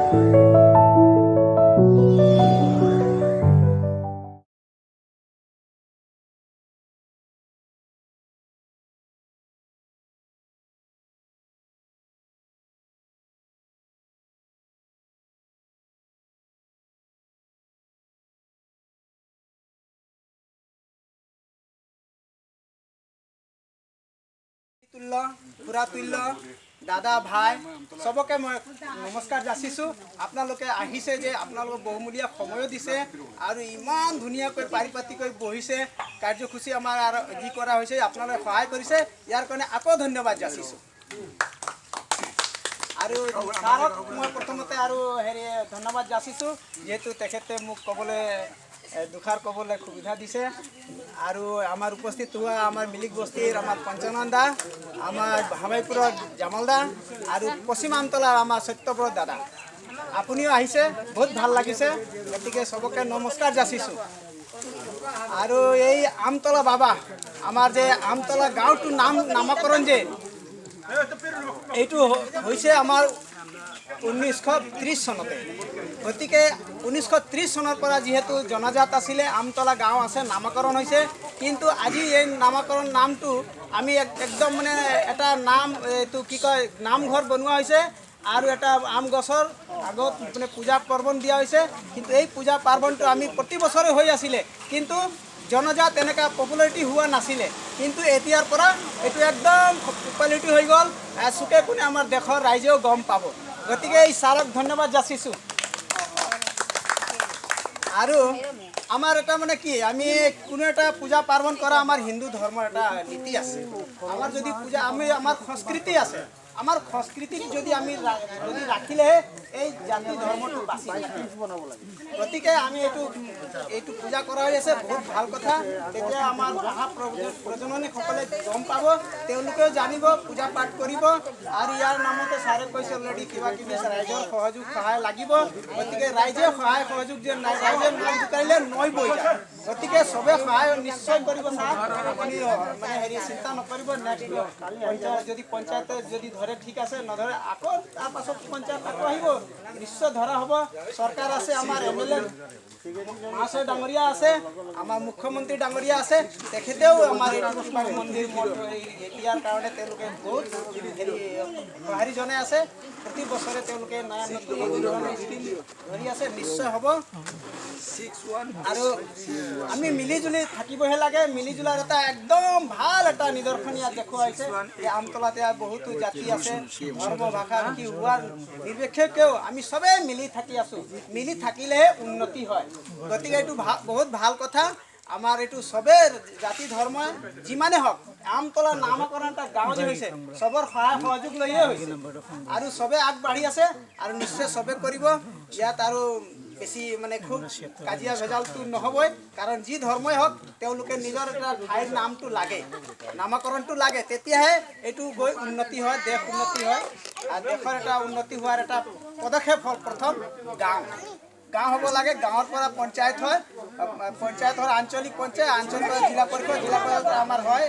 তুল্য খুৰা তুল্য দাদা ভাই চবকে মই নমস্কাৰ যাচিছোঁ। আপোনালোকে আহিছে যে আপোনালোকে বহুমূলীয়া সময়ো দিছে আৰু ইমান ধুনীয়াকৈ পাৰিপাতিকৈ বহিছে। কাৰ্যসূচী আমাৰ আৰু যি কৰা হৈছে আপোনালোকে সহায় কৰিছে, ইয়াৰ কাৰণে আকৌ ধন্যবাদ যাচিছোঁ। আৰু ছাৰক মই প্ৰথমতে আৰু হেৰি ধন্যবাদ যাচিছোঁ, যিহেতু তেখেতে মোক ক'বলৈ দুষাৰ ক'বলৈ সুবিধা দিছে। আৰু আমাৰ উপস্থিত হোৱা আমাৰ মিলিক বস্তিৰ আমাৰ পঞ্চানন দা, আমাৰ হামাইপুৰৰ জামাল দা আৰু পশ্চিম আমতলাৰ আমাৰ সত্যব্ৰত দাদা, আপুনিও আহিছে, বহুত ভাল লাগিছে। গতিকে চবকে নমস্কাৰ যাচিছোঁ। আৰু এই আমতলা বাবা, আমাৰ যে আমতলা গাঁৱটোৰ নাম নামাকৰণ যে এইটো হৈছে আমাৰ 1930 চনতে। গতিকে 1930 চনৰ পৰা যিহেতু জনাজাত আছিলে আমতলা গাঁও আছে, নামাকৰণ হৈছে। কিন্তু আজি এই নামাকৰণ নামটো আমি একদম মানে এটা নাম এইটো কি কয় নামঘৰ বনোৱা হৈছে আৰু এটা আম গছৰ আগত মানে পূজা পাৰ্বণ দিয়া হৈছে। কিন্তু এই পূজা পাৰ্বণটো আমি প্ৰতি বছৰে হৈ আছিলে, কিন্তু জনজাত এনেকুৱা পপুলাৰিটি হোৱা নাছিলে। কিন্তু এতিয়াৰ পৰা এইটো একদম পপুলাৰিটি হৈ গ'ল, চুকে কোণে আমাৰ দেশৰ ৰাইজেও গম পাব। গতিকে এই ছাৰক ধন্যবাদ যাচিছোঁ। আৰু আমাৰ এটা মানে কি, আমি কোনো এটা পূজা পাৰ্বণ কৰা আমাৰ হিন্দু ধৰ্মৰ এটা নীতি আছে। আমাৰ যদি পূজা আমি আমাৰ সংস্কৃতি আছে, আমাৰ সংস্কৃতিক যদি আমি যদি ৰাখিলেহে এই জাতি ধৰ্মটো বাচি থাকে। গতিকে আমি এইটো এইটো পূজা কৰা হৈ আছে, বহুত ভাল কথা। তেতিয়া আমাৰ অহা প্ৰজননীসকলে গম পাব, তেওঁলোকেও জানিব, পূজা পাঠ কৰিব। আৰু ইয়াৰ নামতে ছাৰে কৈছে অলৰেডি কিবা কিবি ৰাইজৰ সহযোগ সহায় লাগিব। গতিকে ৰাইজে সহায় সহযোগ যে নাই, ৰাইজে নাম জোকাৰিলে নৈ বৈ যায়। গতিকে চবে সহায় নিশ্চয় কৰিব ছাৰ, আপুনি মানে হেৰি চিন্তা নকৰিব। নেক্সট পঞ্চায়ত যদি পঞ্চায়তে যদি ধৰে ঠিক আছে, নধৰে আকৌ তাৰপাছত পঞ্চায়ত আকৌ আহিব, নিশ্চয় ধৰা হ'ব। চৰকাৰ আছে, আমাৰ এম এল এ মহাশয় ডাঙৰীয়া আছে, আমাৰ মুখ্যমন্ত্ৰী ডাঙৰীয়া আছে, তেখেতেও আমাৰ এইটো মন্দিৰ ইয়াৰ কাৰণে তেওঁলোকে বহুত হেৰি সঁহাৰি জনাই আছে। প্ৰতি বছৰে তেওঁলোকে নয়া নতুন নতুন ধৰণৰ স্কিম ধৰি আছে, নিশ্চয় হ'ব। আৰু আমি মিলি জুলি থাকিবহে লাগে। মিলি জুলাৰ এটা একদম ভাল এটা নিদৰ্শন ইয়াত দেখুওৱা হৈছে যে আমতলাত ইয়াত বহুতো জাতি আছে, ধৰ্ম ভাষা কি হোৱাৰ নিৰ্বিশেষেও আমি চবেই মিলি থাকি আছোঁ। মিলি থাকিলেহে উন্নতি হয়। গতিকে এইটো বহুত ভাল কথা। আমাৰ এইটো চবেই জাতি ধৰ্ম যিমানে হওক, আমতলা নামকৰণ এটা গাঁও যে হৈছে, চবৰ সহায় সহযোগ লৈয়ে হৈছে আৰু চবে আগবাঢ়ি আছে আৰু নিশ্চয় চবে কৰিব। ইয়াত আৰু বেছি মানে খুব কাজিয়া ভেজালটো নহ'বই, কাৰণ যি ধৰ্মই হওক তেওঁলোকে নিজৰ এটা ঠাইৰ নামটো লাগে, নামাকৰণটো লাগে, তেতিয়াহে এইটো গৈ উন্নতি হয়, দেশ উন্নতি হয়। আৰু দেশৰ এটা উন্নতি হোৱাৰ এটা পদক্ষেপ হ'ল প্ৰথম গাঁও। গাঁও হ'ব লাগে, গাঁৱৰ পৰা পঞ্চায়ত হয়, পঞ্চায়ত হয় আঞ্চলিক পঞ্চায়ত, আঞ্চলিক জিলা পৰিষদ, জিলা পৰিষদ আমাৰ হয়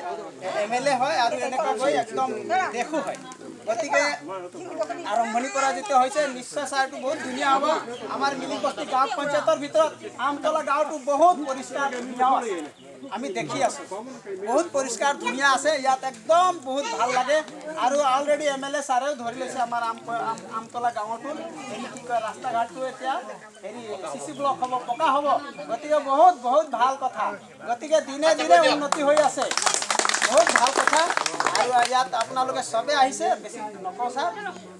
এম এল এ হয় আৰু এনেকুৱা গৈ একদম দেশো হয়। গতিকে আৰম্ভণি কৰা যেতিয়া হৈছে, নিশ্চয় ছাৰটো বহুত ধুনীয়া হ'ব। আমাৰ মিলিবস্তি গাঁও পঞ্চায়তৰ ভিতৰত আমতলা গাঁৱটো বহুত পৰিষ্কাৰ ধুনীয়াও আছে, আমি দেখি আছোঁ, বহুত পৰিষ্কাৰ ধুনীয়া আছে ইয়াত, একদম বহুত ভাল লাগে। আৰু অলৰেডি এম এল এ ছাৰেও ধৰি লৈছে আমাৰ আমতলা গাঁৱতো হেৰি কি কয় ৰাস্তা ঘাটটো এতিয়া হেৰি চি চি ব্লক হ'ব, পকা হ'ব। গতিকে বহুত বহুত ভাল কথা। গতিকে দিনে দিনে উন্নতি হৈ আছে, বহুত ভাল কথা। আৰু ইয়াত আপোনালোকে চবে আহিছে, বেছি নকওঁ ছাৰ,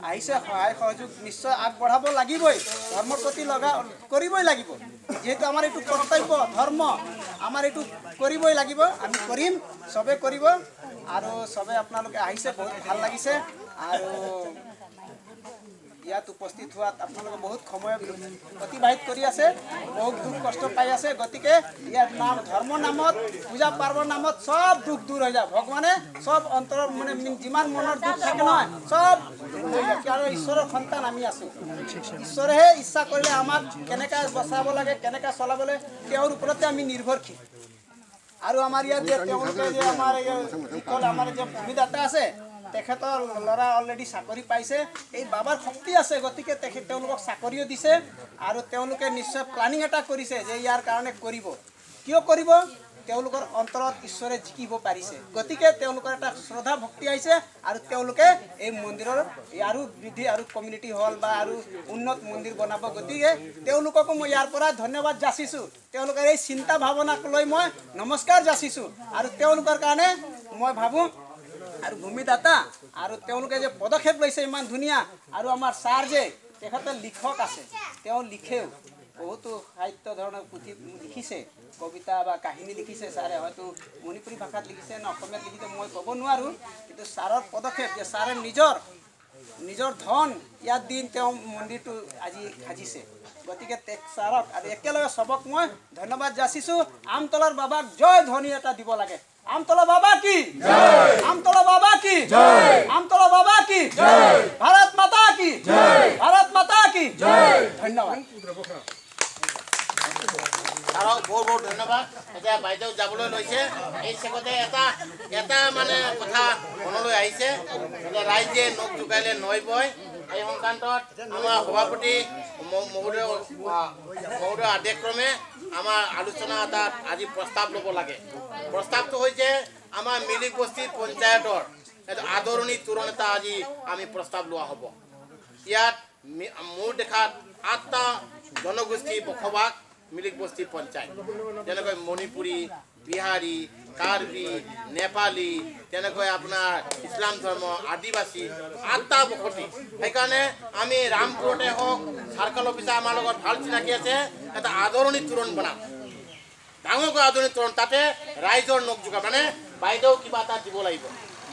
আহিছে, সহায় সহযোগ নিশ্চয় আগবঢ়াব লাগিবই, ধৰ্মৰ প্ৰতি লগা কৰিবই লাগিব। যিহেতু আমাৰ এইটো কৰ্তব্য ধৰ্ম, আমাৰ এইটো কৰিবই লাগিব, আমি কৰিম, চবে কৰিব। আৰু চবে আপোনালোকে আহিছে, বহুত ভাল লাগিছে। আৰু ইয়াত উপস্থিত হোৱাত আপোনালোকে বহুত সময় অতিবাহিত কৰি আছে, বহুত দুখ কষ্ট পাই আছে। গতিকে ইয়াত নাম ধৰ্ম নামত, পূজা পাৰ্বণ নামত চব দুখ দূৰ হৈ যায়। ভগৱানে চব অন্তৰৰ মানে যিমান মনৰ দুখ থাকে নহয়, চব হৈ যায়। কাৰণ ঈশ্বৰৰ সন্তান আমি আছোঁ। ঈশ্বৰেহে ইচ্ছা কৰিলে আমাক কেনেকৈ বচাব লাগে, কেনেকৈ চলাব লাগে, তেওঁৰ ওপৰতে আমি নিৰ্ভৰশীল। আৰু আমাৰ ইয়াত যে তেওঁলোকে যে আমাৰ এই যি ক'ল আমাৰ যে ভূমিদাতা আছে, তেখেতৰ ল'ৰা অলৰেডি চাকৰি পাইছে। এই বাবাৰ শক্তি আছে, গতিকে তেওঁলোকক চাকৰিও দিছে। আৰু তেওঁলোকে নিশ্চয় প্লানিং এটা কৰিছে যে ইয়াৰ কাৰণে কৰিব। কিয় কৰিব? তেওঁলোকৰ অন্তৰত ঈশ্বৰে জিকিব পাৰিছে, গতিকে তেওঁলোকৰ এটা শ্ৰদ্ধা ভক্তি আহিছে আৰু তেওঁলোকে এই মন্দিৰৰ আৰু বৃদ্ধি আৰু কমিউনিটি হল বা আৰু উন্নত মন্দিৰ বনাব। গতিকে তেওঁলোককো মই ইয়াৰ পৰা ধন্যবাদ যাচিছোঁ। তেওঁলোকৰ এই চিন্তা ভাৱনাক লৈ মই নমস্কাৰ যাচিছোঁ আৰু তেওঁলোকৰ কাৰণে মই ভাবোঁ আৰু ভূমিদাতা আৰু তেওঁলোকে যে পদক্ষেপ লৈছে ইমান ধুনীয়া। আৰু আমাৰ ছাৰ যে তেখেতে লিখক আছে, তেওঁ লিখেও বহুতো সাহিত্য ধৰণৰ পুথি লিখিছে, কবিতা বা কাহিনী লিখিছে ছাৰে, হয়তো মণিপুৰী ভাষাত লিখিছে নে অসমীয়াত লিখিছে মই ক'ব নোৱাৰোঁ। কিন্তু ছাৰৰ পদক্ষেপ যে ছাৰে নিজৰ নিজৰ ধন ইয়াত দিন তেওঁ মন্দিৰটো আজি সাজিছে, গতিকে ছাৰক আৰু একেলগে চবক মই ধন্যবাদ যাচিছোঁ। আমতলাৰ বাবাক জয় ধ্বনি এটা দিব লাগে। আমতলা বাবা কি জয়, আমতলা বাবা কি জয়, আমতলা বাবা কি জয়, ভাৰত মাতা কি জয়, ভাৰত মাতা কি জয়। ধন্যবাদ ছাৰক বহুত বহুত ধন্যবাদ। এতিয়া বাইদেউ যাবলৈ লৈছে। এই চেগতে এটা এটা মানে কথা মনলৈ আহিছে যে ৰাইজে নখ জোকাইলে নৈ বয়। এই সংক্ৰান্তত আমাৰ সভাপতি মহোদয় মহোদয়ৰ আদেশক্ৰমে আমাৰ আলোচনা এটা আজি প্ৰস্তাৱ ল'ব লাগে। প্ৰস্তাৱটো হৈছে আমাৰ মিলিক বস্তি পঞ্চায়তৰ এটা আদৰণি তোৰণ এটা আজি আমি প্ৰস্তাৱ লোৱা হ'ব। ইয়াত মোৰ দেখাত 8টা জনগোষ্ঠী বসবাস মিলিক বস্তি পঞ্চায়ত, যেনেকৈ মণিপুৰী, বিহাৰী, কাৰ্বি, নেপালী, তেনেকৈ আপোনাৰ ইছলাম ধৰ্ম, আদিবাসী, 8টা বসতি। সেইকাৰণে আমি ৰামপুৰতে হওক, চাৰ্কল অফিচাৰ আমাৰ লগত ভাল চিনাকি আছে, এটা আদৰণি তোৰণ বনাম, ডাঙৰকৈ আদৰণি তোৰণ। তাতে ৰাইজৰ নখ জোকা, মানে বাইদেউ কিবা এটা দিব লাগিব,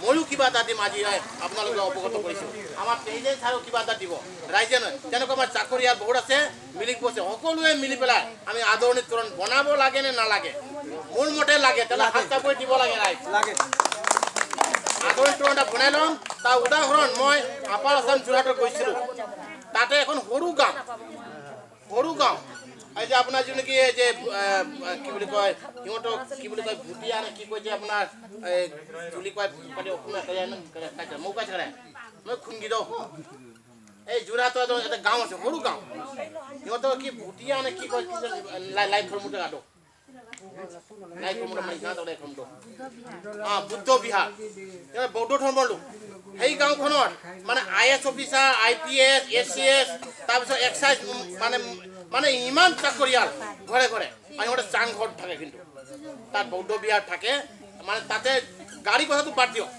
ময়ো কিবা এটা দিম। আজি আপোনালোকে অৱগত কৰিছোঁ। আমাৰ প্ৰেচিডেণ্ট ছাৰেও কিবা এটা দিব, ৰাইজে নহয়। তেনেকুৱা আমাৰ চাকৰিয়াল বহুত আছে মিলিক বস্তি, সকলোৱে মিলি পেলাই আমি আদৰণি তোৰণ বনাব লাগে নে নালাগে? মোৰ মতে লাগে। তেনে হাত চাপৰি দিব লাগে ৰাইজ। লাগে। আদৰণি তোৰণ এটা বনাই ল'ম। তাৰ উদাহৰণ মই আপাৰ আছাম যোৰহাটত গৈছিলোঁ, তাতে এখন সৰু গাঁও, সৰু গাঁও, এই যে আপোনাৰ যিটো নেকি এই যে কি বুলি কয় সিহঁতক, কি বুলি কয় ভুটীয়া নে কি কয় যে আপোনাৰ এই তুলি কয় অসমীয়া মৌকা ছাড়া মই খুন্দি দিওঁ। এই যোৰহাটৰ এটা গাঁও আছে, সৰু গাঁও, সিহঁতক কি ভুটীয়া নে কি কয়, লাইফ ফৰ্মুটা গাঁটো লাইফ ফৰ্মুটা মানে সিহঁতৰ বুদ্ধ বিহাৰ, বৌদ্ধ ধৰ্মৰ লোক। সেই গাঁওখনত মানে I S officer, I P S, A C S, তাৰপিছত এক্সাইজ, মানে মানে ইমান চাকৰিয়াল ঘৰে ঘৰে। আৰু সিহঁতে চাংঘৰত থাকে, কিন্তু তাত বৌদ্ধ বিহাৰ থাকে। মানে তাতে গাড়ী কথাটো বাদ দিয়ক,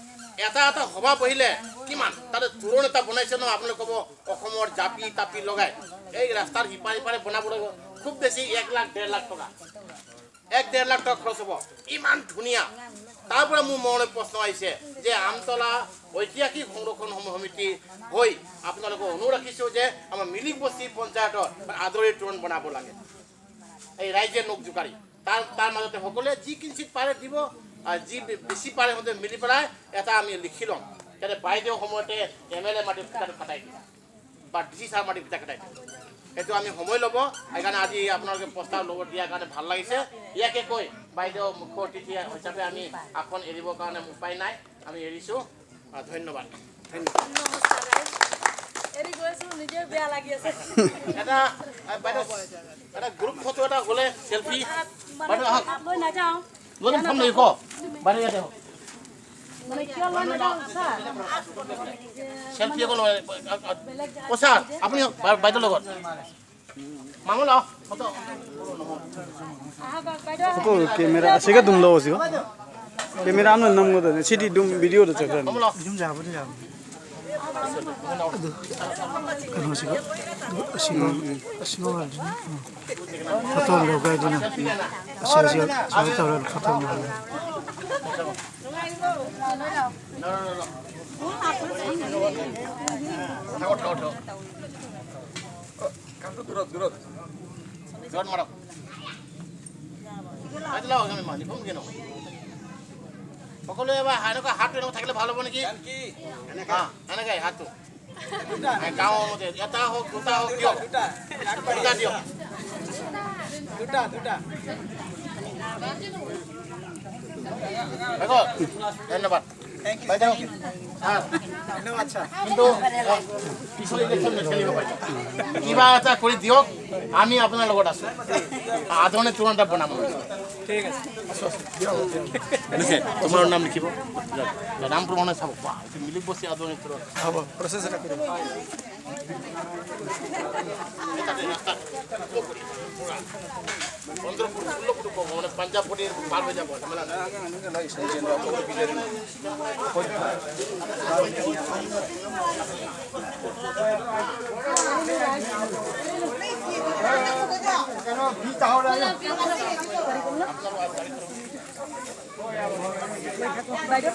এটা এটা সভা বহিলে কিমান তাতে তোৰণ এটা বনাইছে ন, আপোনালোকে ক'ব অসমৰ জাপি তাপি লগাই এই ৰাস্তাৰ সিপাৰে সিপাৰে বনাব লাগিব। খুব বেছি 1 লাখ 1.5 লাখ টকা, 1 1.5 লাখ টকা খৰচ হ'ব। ইমান ধুনীয়া। তাৰ পৰা মোৰ মনলৈ প্ৰশ্ন আহিছে যে আমতলা ঐতিহাসিক সংৰক্ষণ সমিতি হৈ আপোনালোকক অনুৰোধ ৰাখিছোঁ যে আমাৰ মিলিক বস্তি পঞ্চায়তৰ আদৰি তোৰণ বনাব লাগে। এই ৰাইজে নখ জোকাৰি তাৰ তাৰ মাজতে সকলোৱে যি কিঞ্চিত পাৰে দিব, আৰু যি বেছি পাৰে সিহঁতে মিলি পেলাই এটা আমি লিখি ল'ম। যাতে বাইদেউ সময়তে এম এল এ মাটি ফিতাটো কটাই দিয়ে বা ডি চি ছাৰ মাটি ফিতা কটাই দিয়ে, সেইটো আমি সময় ল'ব। সেইকাৰণে আজি আপোনালোকে প্ৰস্তাৱ ল'ব দিয়াৰ কাৰণে ভাল লাগিছে। ইয়াকে কৈ বাইদেউ মুখ্য অতিথি হিচাপে আমি আসন এৰিবৰ কাৰণে উপায় নাই, আমি এৰিছোঁ। ধন্যবাদ। এটা বাইদেউ এটা গ্ৰুপ ফটো এটা হ'লে চেলফি। বাইদেউ আহক, বাইদেউ ইয়াতে আহক, চেলফি এখন। অ' ছাৰ আপুনি বাইদেউৰ লগত মামুল আহক। ফটো কেমেৰা আছে দুম লো আছে কেমেৰা आनो नाम गो सिटी दुम भिडियो दो चक्कर जुम जाबो जाबो कनो सिगो सिगो ফটো লগাই দিনা আছে আছে ফটো সকলোৱে এবাৰ এনেকুৱা হাতটো এনেকুৱা থাকিলে ভাল হ'ব নেকি? এনেকাই হাতটো গাঁৱৰ মতে এটা হওক দুটা হওক দিয়ক, দুটা দিয়ক, দুটা দুটা। ধন্যবাদ। Thank you. বাইদেউ, ছাৰ, ধন্যবাদ ছাৰ। কিন্তু পিছৰ ইলেকশ্যন নেখেলিব বাইদেউ। কিবা এটা কৰি দিয়ক, আমি আপোনাৰ লগত আছোঁ। আদৰণি তোৰণ এটা বনাম। ঠিক আছে। লিখে তোমাৰ নাম লিখিব, নামটো মানে চাব। বাহ, এইটো মিলিব বস্তি আদৰণি তোৰণ। হ'ব, প্ৰচেছ এটা কৰিম। তাতে ৰাস্তাত 15 ফুট 16 ফুট ওখ, মানে 50 ফুট পাৰ হৈ যাব, ঝামেলা নাই। বাইদেউ।